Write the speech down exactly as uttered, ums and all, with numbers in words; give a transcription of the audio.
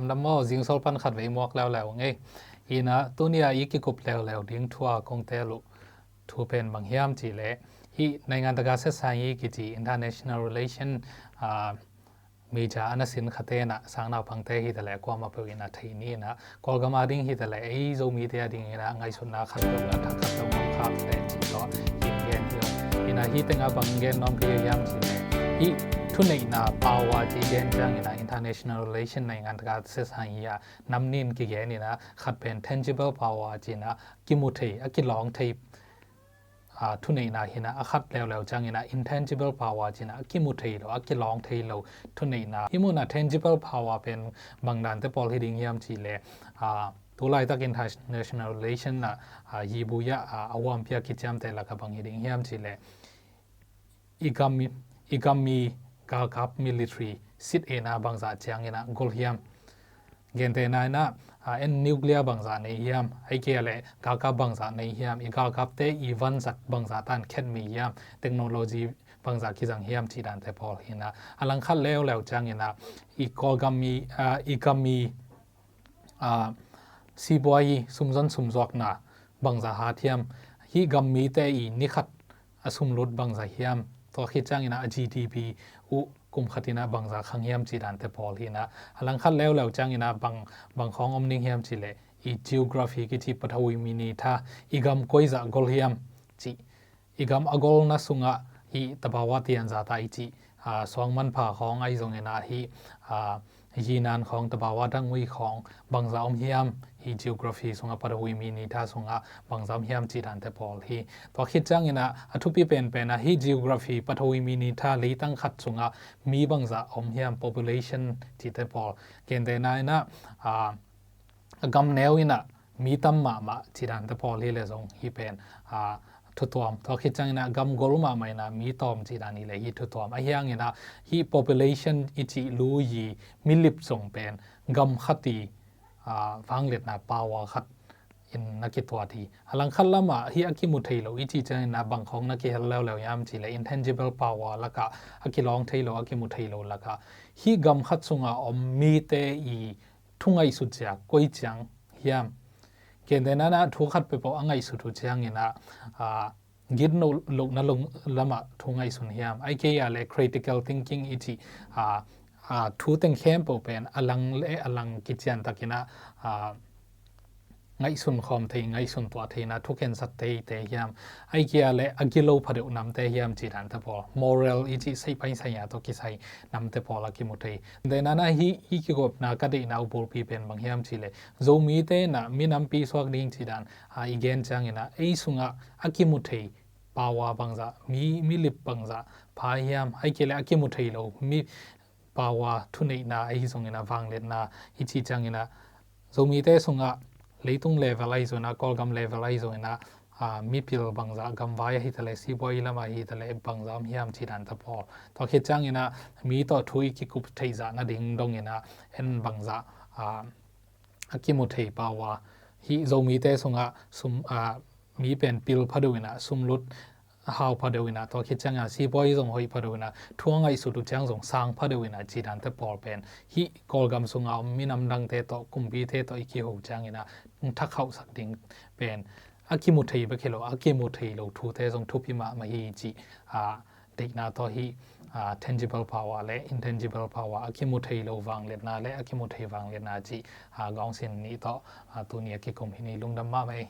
Lam maw, zingsawl pan khat vei muak leuleu ngei. Hi na, tuni a i kikup leuleu ding thu a kong teel uh thu pen bang hiam cih leh, hih naingan taka setsang hi kici international relation, ah, major a na sin khate na, sang naupangte hi ta leh kuamah peuh in a thei ni na, Kawlgam a ding hi ta leh ei Zomite a ding in a ngaihsutna khat peuh, a thak khat peuh ngam khak leh cih tawh hi gen hi. Hi na, hih teng a bang gen nuam ka hi hiam cih leh, hih thuneihna power ci gen ciang in a international relation, naingan taka setsang hi a, nam nih in kigen in a, khat pen tangible power ci in a, kimu thei, a kilawng thei, ah, thuneihna hi na, a khat leuleu ciang in a intangible power ci in a, a kimu thei lo, a kilawng thei lo thuneihna. Hih mun a tangible power pen bang dante pawl hi ding hiam cih leh, ah, tu laitak international relation na, ah, hi bu ya, ah, a huampi a kiciamteh lak a bang hi ding hiam cih leh, i gam, i gam mi galkap, military, sit in a bangzah ciang in a gol hiam. Gentehna in a, ah, en nuclear bangzah nei hiam, ahih kei leh galkap bangzah nei hiam, i galkapte i vanzat bangzah tan khet mi hiam, technology bangzah kizang hiam cih dante pawl hi na. A langkhat leuleu ciang in a, i Kawlgam mi, ah, i gam mi, ah, sipuai sumzon sumzuakna bangzah hat hiam, hih gam mite i ni khat a sumlut bangzah hiam, tua khit ciang in a, a G D P uh kum khat in a bangzah khang hiam cih dante pawl hi na. A langkhat leuleu ciang in a bang, bang khawng om ning hiam cih leh, i geography kici, pathawi minitha, i gam koi zah gol hiam cih, i gam a golna sung ah hih tabawa tian zah ta i cih, ah, suang manpha khawng ahi zong in a, hih, ah, yinan khawng, tabawa dangui khawng bangzah om hiam, hih geography sung ah, pathawi minitha sung ah bangzah om hiam cih dante pawl hi. Tua khit ciang in a, a thupi penpen a, hih geography, pathawi minitha, leitang khat sung ah mi bangzah om hiam, population cihte pawl. Gentehna in a, ah, a gam neu in a mi tam mahmah cih dante pawl hi leh zong hih pen, ah, thu tuam. Tua khit ciang in a gam gol mahmah in a mi tawm cih dan hi leh hih thu tuam. Ahih hang in a, hih population i cih lu i milip zong pen gam khat i, ah, vangliatna power khat in na kituat hi. A langkhat lam ah hih a kimu thei lo i cih ciang in a bang khawng na kihel leuleu hiam cih leh, intangible power lak ah, a kilawng thei lo, a kimu thei lo lak ah, hih gam khat sung a om mite i thu ngaihsut zia koi ciang hiam. Gentehna in a, thu khat peuhpeuh a ngaihsut uh ciang in a, ah, gitlohna lam ah thu ngaihsun hiam, ahih kei leh critical thinking i cih, ah, ah, thu teng khempeuh pen a lang le a lang kician tak in a, ah, ngaihsun khawm thei, ngaihsun tuah thei na, thu khensat theite hiam, ahih kei leh a gilo phadeuh namte hiam cih dante pawl, moral i cih, seihpai saia tawh kisai namte pawl a kimu thei. Gentehna in a, hih i kikupna ka deihna uh bulpi pen bang hiam cih leh, Zomite in a minampi suak ding cih dan, ah, i gen ciang in a, ei sung ah a kimu thei power bangzah, mi, milip bangzah pha hiam, ahih kei leh a kimu thei lo mi power, thuneihna ahi zong in a, vangliatna i cih ciang in a, Zomite sung ah leitung level ahi zong in a, Kawlgam level ahi zong in a, ah, mipil bangzah, gamvai ahi ta leh, sipuai lam ahi ta leh, bangzah om hiam cih dante pawl. Tua khit ciang in a, mi tawh thu i kikup theih zah nading dong in a, en bangzah, ah, a kimu thei power, hih Zomite sung ah sum, ah, mi pen pil phadeuh in a, sumlut hau phadeuh in a, tua khit ciang a sipuai zong hoih phadeuh in a, thu a ngaihsut uh ciang zong sang phadeuh in a, cih dante pawl pen hih Kawlgam sung a om minam dangte tawh, kumpite tawh i kiho ciang in a, thak hauhsak ding pen a kimu thei bek hi lo, a kimu thei lo thute zong thupi mahmah hi cih, ah, deihna tawh hih, ah, tangible power le intangible power, a kimu thei lo vangliatna le a kimu thei vangliatna cih, ah, gawngsin nih tawh, ah, tuni a kikum hi ni. Lungdam mahmah ei.